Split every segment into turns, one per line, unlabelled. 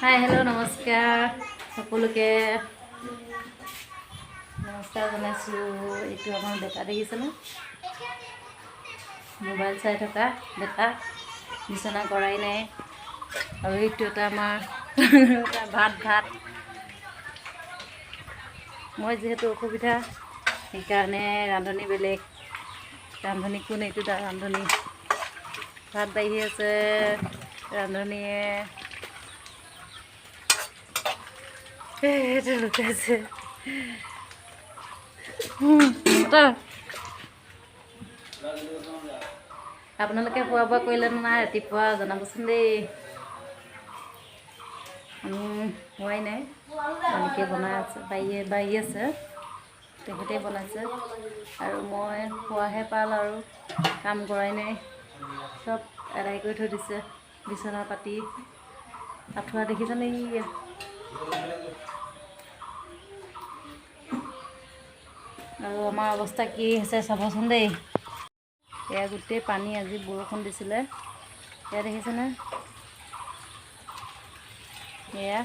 হাই, hello', নমস্কাৰ সকলোকে, নমস্কাৰ জনাইছোঁ। এইটো আমাৰ বেটা, দেখিছেনে? মোবাইল চাই থকা বেটা, বিচনা কৰাই নাই। আৰু এইটো এটা আমাৰ এটা ভাত ভাত মই যিহেতু অসুবিধা, সেইকাৰণে ৰান্ধনি বেলেগ। ৰান্ধনি কোন? এইটো এটা ৰান্ধনি। ভাত বাঢ়ি আছে ৰান্ধনীয়ে। এইটো লুকাইছে। এটা। আপোনালোকে খোৱা বোৱা কৰিলে নে নাই ৰাতিপুৱা, জনাবচোন দেই। আমি হোৱাই নাই, মালিকে বনাই আছে, বাৰীয়ে বাঢ়ি আছে, তেখেতে বনাইছে আৰু মই খোৱাহে পাল আৰু কাম কৰাই নাই। চব আদায় কৰি থৈ দিছে, বিচনা পাতি, আঁঠুৱা দেখিছেনে? এইয়া আৰু আমাৰ অৱস্থা কি হৈছে চাবচোন দেই। এয়া গোটেই পানী, আজি বৰষুণ দিছিলে। এয়া দেখিছেনে? এয়া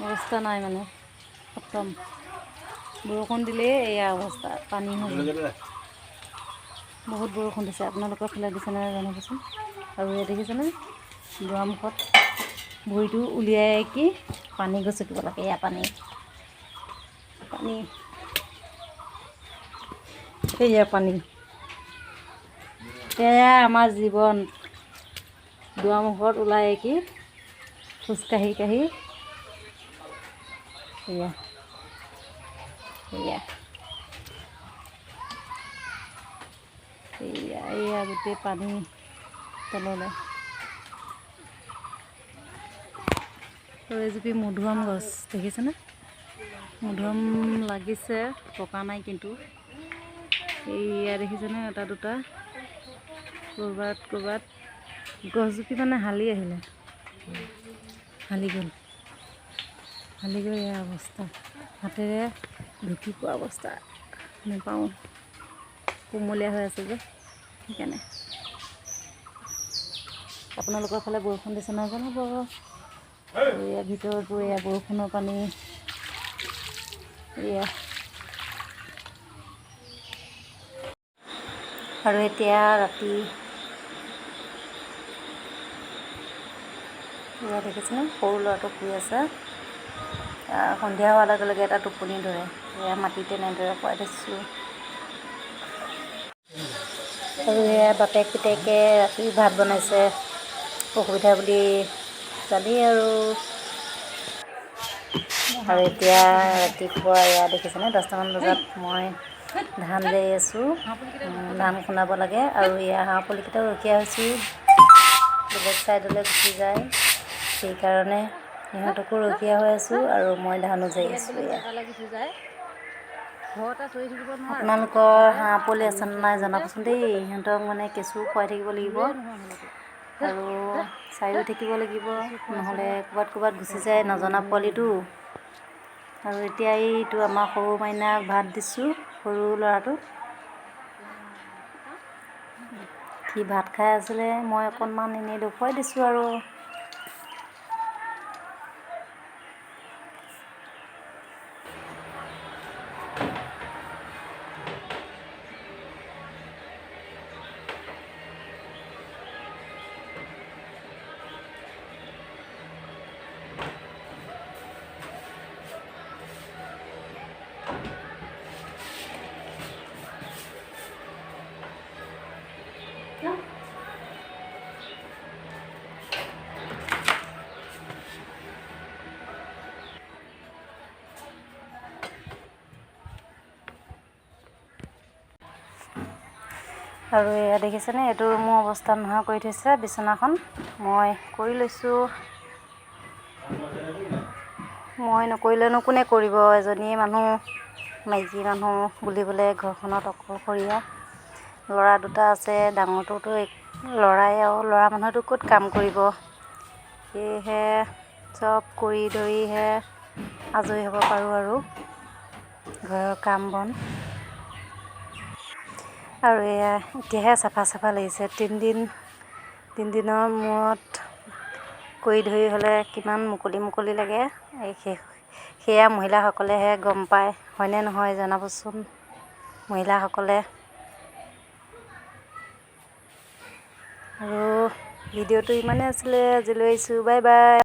অৱস্থা নাই মানে, খতম। বৰষুণ দিলেই এয়া অৱস্থা, পানী হৈ যায়। বহুত বৰষুণ দিছে, আপোনালোকৰ ফালে দিছে নাই জনাবচোন। আৰু এয়া দেখিছেনে? দুৱাৰমুখত ভৰিটো উলিয়াই কি পানী গচকিব লাগে। এয়া পানী, পানী, এয়া পানী। এয়া আমাৰ জীৱন। দুৱাৰমুখত ওলাই কি খোজকাঢ়ি কাঢ়ি। এয়া, এয়া, এয়া, এয়া গোটেই পানী তললৈ। আৰু এজুপি মধুআম গছ দেখিছেনে? মধুআম লাগিছে, পকা নাই কিন্তু। এইয়া দেখিছেনে? এটা দুটা ক'ৰবাত ক'ৰবাত গছজুপি মানে হালি আহিলে, হালি গ'ল, হালি গৈ এয়া অৱস্থা, হাতেৰে ঢুকি পোৱা অৱস্থা নাপাওঁ। কুমলীয়া হৈ আছে যে সেইকাৰণে। আপোনালোকৰ ফালে বৰষুণ দিছে নাই জনাব। আৰু ইয়াৰ ভিতৰতো এয়া বৰষুণৰ পানী এয়া। আৰু এতিয়া ৰাতি। এয়া দেখিছেনে? সৰু ল'ৰাটো শুই আছে। সন্ধিয়া হোৱাৰ লগে লগে এটা টোপনি ধৰে। এয়া মাটিতে এনেদৰে শুৱাই থৈছোঁ। আৰু এয়া বাপেক পিতেকে ৰাতি ভাত বনাইছে, অসুবিধা বুলি জানেই আৰু। আৰু এতিয়া ৰাতিপুৱা। এয়া দেখিছেনে? 10টামান বজাত মই ধান জাৰি আছোঁ। ধান খুন্দাব লাগে। আৰু এয়া হাঁহ পোৱালিকেইটাও ৰখীয়া হৈছোঁ, বেলেগ ছাইডলৈ গুচি যায়, সেইকাৰণে সিহঁতকো ৰখীয়া হৈ আছোঁ আৰু মই ধানো জাৰি আছোঁ এয়া। আপোনালোকৰ হাঁহ পোৱালি আছেনে নাই জনাবচোন দেই। সিহঁতক মানে কেঁচু খুৱাই থাকিব লাগিব আৰু চাইও থাকিব লাগিব, নহ'লে ক'ৰবাত ক'ৰবাত গুচি যায়, নজনা পোৱালিটো। আৰু এতিয়া এইটো আমাৰ সৰু মাইনাক ভাত দিছোঁ, সৰু ল'ৰাটোক। সি ভাত খাই আছিলে, মই অকণমান এনেই দেখুৱাই দিছোঁ আৰু। আৰু এয়া দেখিছেনে? এইটো ৰুমৰ অৱস্থা নোহোৱা কৰি থৈছে। বিচনাখন মই কৰি লৈছোঁ। মই নকৰিলেনো কোনে কৰিব? এজনীয়ে মানুহ, মাইকী মানুহ বুলিবলৈ ঘৰখনত অকলশৰীয়া। ল'ৰা দুটা আছে, ডাঙৰটোতো ল'ৰাই আৰু ল'ৰা মানুহেতো ক'ত কাম কৰিব? সেয়েহে চব কৰি ধৰিহে আজৰি হ'ব পাৰোঁ আৰু ঘৰৰ কাম বন। আৰু এয়া এতিয়াহে চাফা চাফা লাগিছে। তিনিদিন, তিনিদিনৰ মূৰত কৰি ধৰি হ'লে কিমান মুকলি মুকলি লাগে, এই সেয়া মহিলাসকলেহে গম পায়, হয়নে নহয় জনাবচোন মহিলাসকলে। আৰু ভিডিঅ'টো ইমানেই আছিলে, আজিলৈ আহিছোঁ, বাই বাই।